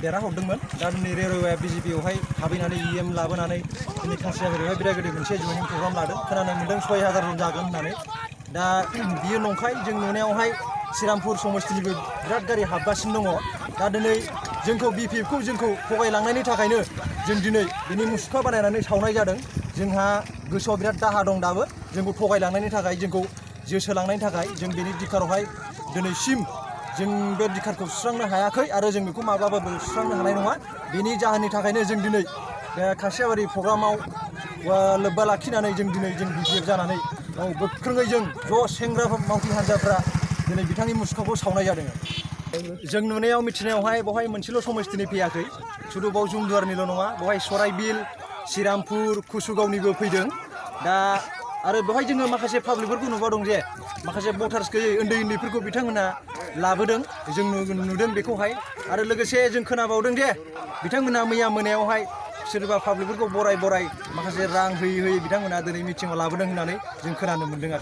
देरहाहरदोंमोन दा दिनै रेलवेआ बिजेपियावहाय हाबैनानै EM लाबोनानै दिनै खासियाबारियावहाय बिराद गिदिर मोनसे जयनिं प्रग्राम लादों खोनानो मोन्दों 6000 जन जागोन होननानै दा बियो नंखाय जों नुनायावहाय श्रीरामपुर समस्तिनिबो बिराद गारि हाबगासिनो दङ दा दिनै जोंखौ BPFखौ जोंखौ थगायलांनायनि थाखायनो जों दिनै बिनि मुसुखा बानायनानै सावनाय जादों जोंहा गोसोआव बिराद दाहा दं दाबो जोंखौ थगायलांनायनि थाखाय जोंखौ जोसोलांनायनि थाखाय जों बेनि धिक्कारावहाय दिनैसिम जों बे धिक्कारखौ सुस्रांनो हायाखै आरो जों बेखौ माब्लाबाबो सुस्रांनो हानाय नङा बेनि जाहोननि थाखायनो जों दिनै बे खासियाबारि प्रग्रामाव लोब्बा लाखिनानै जों दिनै जों BPF जानानै गोख्रोङै जों ज' सेंग्रा मावथि हान्जाफ्रा दिनै बिथांनि मुसुखाखौ सावनाय जादों जों नुनायाव मिथिनायावहाय बेवहाय मोनसेल' समस्तिनि फैयाखै सुदु बाव जुमदुवारनिल' नङा बेवहाय सराइबिल श्रीरामपुर कुसुगावनिबो फैदों दा आरो बेवहाय जोङो माखासे पाब्लिकफोरखौ नुबावदों जे माखासे भटार्स गैयै उन्दैफोरखौ बिथांमोना लाबोदों जों नुदों बेखौहाय आरो लोगोसे जों खोनाबावदों जे बिथांमोना मैया मोनायावहाय सोरबा पाब्लिकफोरखौ बराय माखासे रां होयै बिथांमोना दिनै मिटिङाव लाबोदों होननानै जों खोनानो मोन्दों आरो